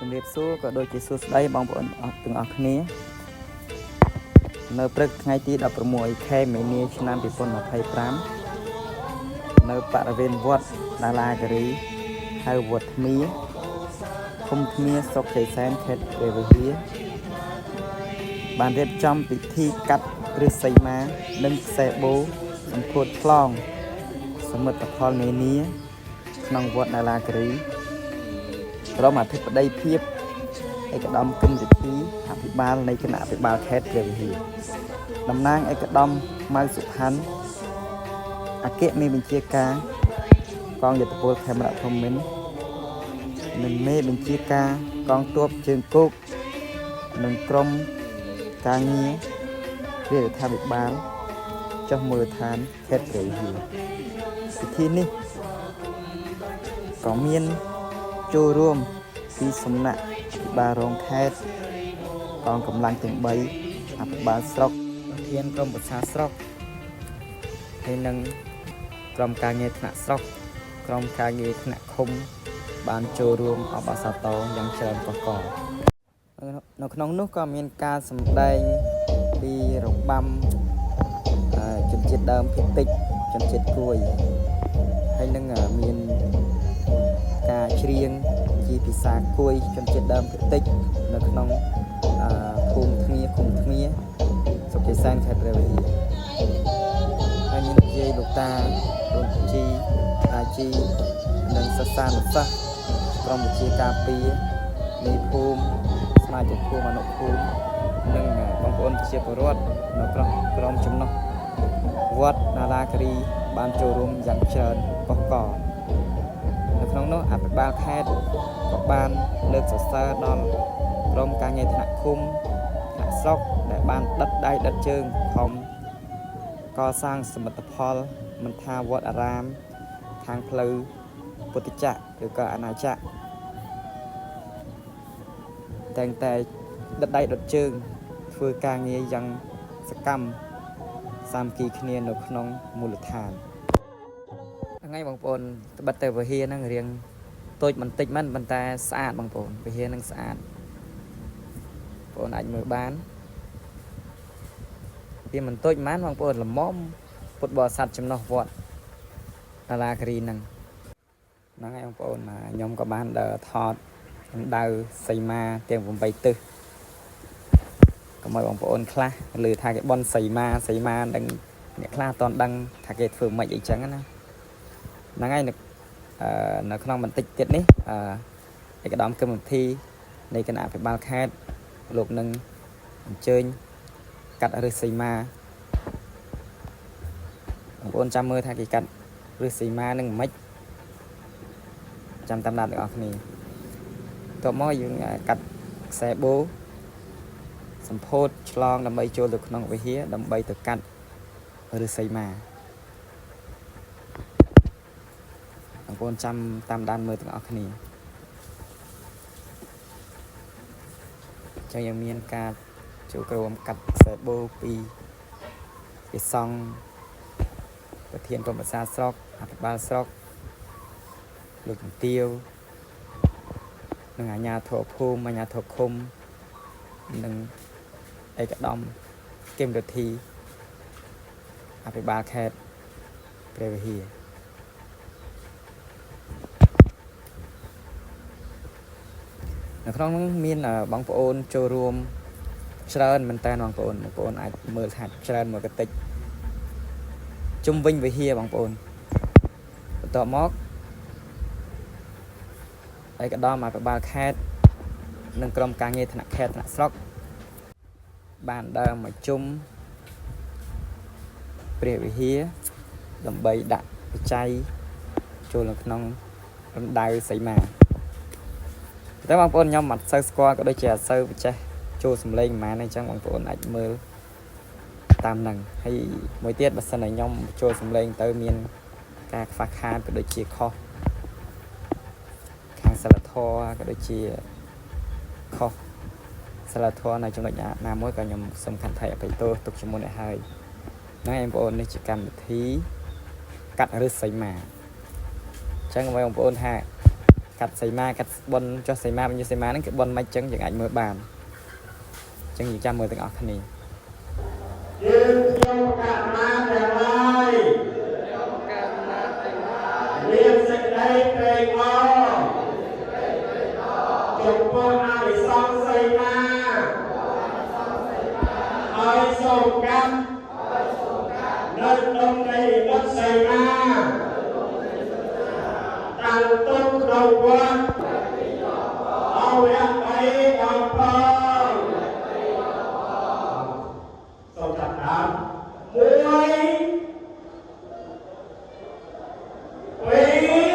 ជំរាបសួរក៏ដូចជាសួស្តីបងប្អូនអស់ទាំងអស់គ្នានៅព្រឹកថ្ងៃទី16ខែមីនាឆ្នាំ2025នៅបរិវេណវត្តដាឡាគិរីហៅវត្តធ្មាឃុំធ្មាស្រុកជ័យសែនខេត្តព្រះវិហារបានរៀបចំពិធីកាត់ឫស្សីមានិងខ្សែបូសម្ពោធឆ្លងសមិទ្ធផលនានាក្នុងវត្តដាឡាគិរី ក្រុមអធិបតីភាពឯកឧត្តមគឹមរិទ្ធីអភិបាលនៃគណៈអភិបាលខេត្តព្រះវិហារតំណាងឯកឧត្តមម៉ៅសុផាន់អគ្គមេបញ្ជាការកងយុទ្ធពលខេមរៈភូមិន្ទនិងមេបញ្ជាការកងទ័ពជើងគោកនិងក្រុមការងាររាជរដ្ឋាភិបាលចុះមូលដ្ឋានខេត្តព្រះវិហារពិធីនេះក៏មានចូលរួមពីសំណាក់អភិបាលរងខេត្តកងកម្លាំងទាំង3អភិបាលស្រុកប្រធានក្រុមប្រឹក្សាស្រុកហើយនិងក្រុមការងារថ្នាក់ស្រុកក្រុមការងារថ្នាក់ឃុំបានចូលរួមអបអរសាទរយ៉ាងច្រើនកុះករនៅក្នុងនោះក៏មានការសម្ដែងពីរបាំជនជាតិដើមភាគតិចជនជាតិគួយហើយនឹងមានការច្រៀងជាភាសាគួយជនជាតិដើមភាគតិចនៅក្នុងភូមិធ្មាឃុំធ្មាស្រុកជ័យសែនខេត្តព្រះវិហារហើយមានយាយលោកតាលោកជីតាជីនិងសិស្សានុសិស្សក្រុមវិជាការពារនៃភូមិសមាជិកភូមិអនុភូមិនិងបងប្អូនប្រជាពលរដ្ឋនៅក្រុមចំណុះវត្តណារាគិរីបានចូលរួមយ៉ាងច្រើនកុះករនៅក្នុងនោះអភិបាលខេត្តក៏បានលើកសរសើរដល់ក្រុមការងារថ្នាក់ឃុំថ្នាក់ស្រុកដែលបានដិតដៃដិតជើងខំកសាងសមិទ្ធផលមិនថាវត្តអារាមខាងផ្លូវពុទ្ធចក្រឬក៏អាណាចក្រតែងតែដិតដៃដិតជើងធ្វើការងារយ៉ាងសកម្មសាមគ្គីគ្នានៅក្នុងមូលដ្ឋានថ្ងៃបងប្អូនត្បិតតែវិហារហ្នឹងរៀងតូចបន្តិចមិនប៉ុន្តែស្អាតបងប្អូនវិហារហ្នឹងស្អាតបងប្អូនអាចមើលបានវាមិនតូចប៉ុន្មានបងប្អូនល្មមពុទ្ធបរិស័ទចំណុះវត្តតារាគិរីហ្នឹងហ្នឹងហើយបងប្អូនខ្ញុំក៏បានដើរថតរណ្ដៅសីមាទាំង8ទិសកុំឲ្យបងប្អូនខ្លះឮថាគេបន់សីមាសីមាដឹងអ្នកខ្លះអត់ទាន់ដឹងថាគេធ្វើម៉េចអីចឹងណាហ្នឹងហើយនៅក្នុងបន្តិចទៀតនេះអឺឯកឧត្តមគឹមវិធីនៃគណៈអភិបាលខេត្តលោកនឹងអញ្ជើញកាត់ឫស្សីមាបងប្អូនចាំមើលថាគេកាត់ឫស្សីមានឹងមិនចាំតាមដានទាំងអស់គ្នាតបមកយើងកាត់ខ្សែបូសម្ពោធឆ្លងដើម្បីចូលទៅក្នុងវិហារដើម្បីទៅកាត់ឫស្សីមាបងប្អូនចាំតាមដានមើលទាំងអស់គ្នាចឹងយើងមានការចូលរួមកាត់ខ្សែបូពីព្រះសង្ឃប្រធានក្រុមប្រឹក្សាស្រុកអភិបាលស្រុកលោកជំទាវនិងអាជ្ញាធរភូមិអាជ្ញាធរឃុំនិងឯកឧត្តមគឹមរិទ្ធីអភិបាលខេត្តព្រះវិហារនៅក្នុងនោះមានបងប្អូនចូលរួមច្រើនមែនតើបងប្អូនបងប្អូនអាចមើលថាច្រើនមកកតិចជុំវិញវិហារបងប្អូនបន្ទាប់មកឯកឧត្តមអភិបាលខេត្តនិងក្រុមការងារថ្នាក់ខេត្តថ្នាក់ស្រុកបានដើរមកជុំព្រះវិហារដើម្បីដាក់បច្ច័យចូលនៅក្នុងរណ្ដៅសីមាតែបងប្អូនខ្ញុំអត់សូវស្គាល់ក៏ដូចជាអត់សូវបច្ចេះចូលសំឡេងប្រហែលអញ្ចឹងបងប្អូនអាចមើលតាមហ្នឹងហើយមួយទៀតបើសិនតែខ្ញុំចូលសំឡេងទៅមានការខ្វះខាតក៏ដូចជាខុសខាងសិលធម៌ក៏ដូចជាខុសសិលធម៌នៅចំណុចណាមួយក៏ខ្ញុំសូមខន្តីអភ័យទោសទុកជាមុនឲ្យហើយហ្នឹងឯងបងប្អូននេះជាកម្មវិធីកាត់ឫស្សីមាអញ្ចឹងបងប្អូនថា កាត់សីមាកាត់បុណ្យចុះសីមាបញ្ញសីមាហ្នឹងគឺបុណ្យមិនចឹងយើងអាចមើលបានចឹងយើងចាំមើលទាំងអស់គ្នា យើងខ្ញុំករុណាទាំងឡាយមានសេចក្តីត្រេកអរចំពោះអានិសង្សសីមាហើយសូមកម្មនៅក្នុងនៃវត្តសីមាតាំងទុកក្នុងវត្តអវៈបីអង្គផង សូមចាប់ដើម1 2 3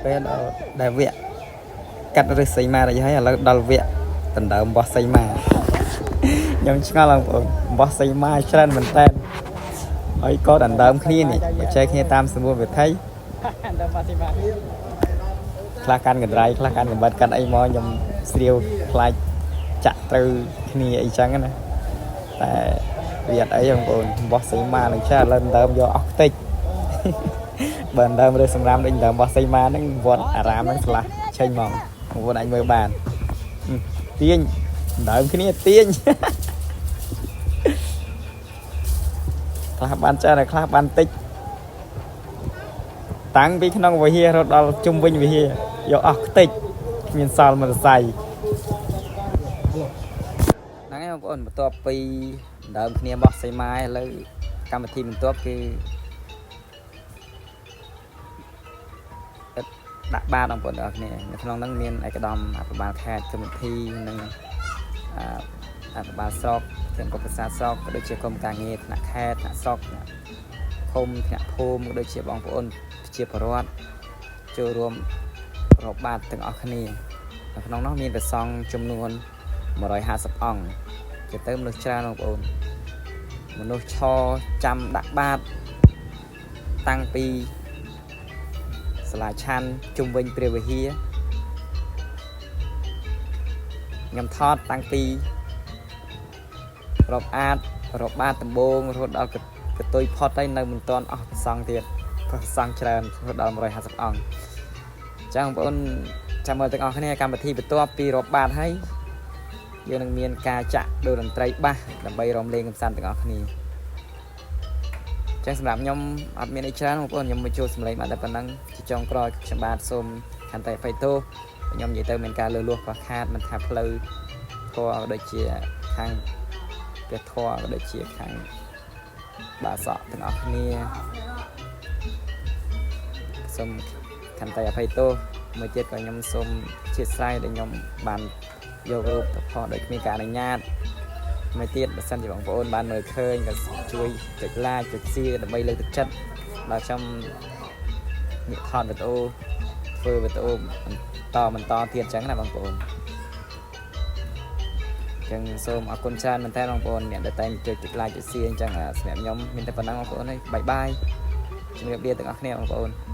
ពេលដល់ដែលវគ្គកាត់ឫសសីមារួចហើយឥឡូវដល់វគ្គដណ្ដើមរបស់សីមាខ្ញុំឆ្ងល់បងប្អូនរបស់សីមាច្រើនមែនតើហើយក៏ដណ្ដើមគ្នានេះបច្ចេកគ្នាតាមសមួនវិថីខ្លះកាន់កណ្ដៃខ្លះកាន់កំបិតកាន់អីមកខ្ញុំស្រាវខ្លាចចាក់ត្រូវគ្នាអីចឹងណាតែវាអត់អីបងប្អូនរបស់សីមានឹងច្រើនឥឡូវដណ្ដើមយកអស់ខ្ទេច បើដើមរើសម្រាមដូចដើមរបស់សីមាហ្នឹងវត្តអារាមហ្នឹងឆ្លាស់ឆេញហ្មងបងប្អូនអាចមើលបានហឹមទាញដើមគ្នាទាញ ខ្លះបានច្រើនហើយខ្លះបានតិចតាំងពីក្នុងវិហាររហូតដល់ជុំវិញវិហារយកអស់ខ្ទេចគ្មានសល់មួយសរសៃហ្នឹងហើយបងប្អូនបន្ទាប់ពីដើមគ្នារបស់សីមាឥឡូវកម្មវិធីបន្ទាប់គឺ ដាក់បាតបងប្អូនទាំងអស់គ្នានៅក្នុងហ្នឹងមានឯកឧត្តមអភិបាលខេត្តកម្មវិធីនិងអឺអភិបាលស្រុកធានគុំប្រាសាទស្រុកក៏ដូចជាក្រុមការងារថ្នាក់ខេត្តថ្នាក់ស្រុកថ្នាក់ឃុំថ្នាក់ភូមិក៏ដូចជាបងប្អូនប្រជាពលរដ្ឋចូលរួមរាប់បាតទាំងអស់គ្នានៅក្នុងនោះមានព្រះសង្ឃចំនួន150អង្គជាទៅមនុស្សច្រើនបងប្អូនមនុស្សឈរចាំដាក់បាតតាំងពី សាលាឆាន់ជុំវិញព្រះវិហារខ្ញុំថតតាំងពីរាប់អាតរាប់បាតដំបងរហូតដល់កតុយផុតហើយនៅមិនទាន់អស់ព្រះសង្ឃទៀតព្រះសង្ឃច្រើនរហូតដល់150អង្គអញ្ចឹងបងប្អូនចាំមើលទាំងអស់គ្នាកម្មវិធីបន្ទាប់ពីរាប់បាតហើយយើងនឹងមានការចាក់ដូរតន្ត្រីបាសដើម្បីរំលេងកម្សាន្តទាំងអស់គ្នា ចឹងសម្រាប់ខ្ញុំអត់មានអីច្រើនបងប្អូនខ្ញុំមកចូលសម្លេងបានតែប៉ុណ្ណឹងជាចុងក្រោយខ្ញុំបាទសូមខន្តីអភ័យទោសខ្ញុំនិយាយទៅមានការលើសលួសខ្វះខាតមិនថាផ្លូវធម៌ក៏ដូចជាខាងព្រះធម៌ក៏ដូចជាខាងបាសកទាំងអស់គ្នាសូមខន្តីអភ័យទោសមួយទៀតក៏ខ្ញុំសូមអធិស្ឋានដែលខ្ញុំបានយករូបទៅផុសដោយគ្មានការអនុញ្ញាត មួយទៀតបើសិនជាបងប្អូនបានមើលឃើញក៏ជួយចុច like ចុច share ដើម្បីលើកទឹកចិត្តដល់ខ្ញុំងាកថតវីដេអូធ្វើវីដេអូបន្តបន្តទៀតអញ្ចឹងណាបងប្អូនអញ្ចឹងសូមអរគុណច្រើនមែនតើបងប្អូនអ្នកដែលតែងចុច like ចុច share អញ្ចឹងសម្រាប់ខ្ញុំមានតែប៉ុណ្ណឹងបងប្អូនហើយ bye bye ជំរាបលាទាំងអស់គ្នាបងប្អូន។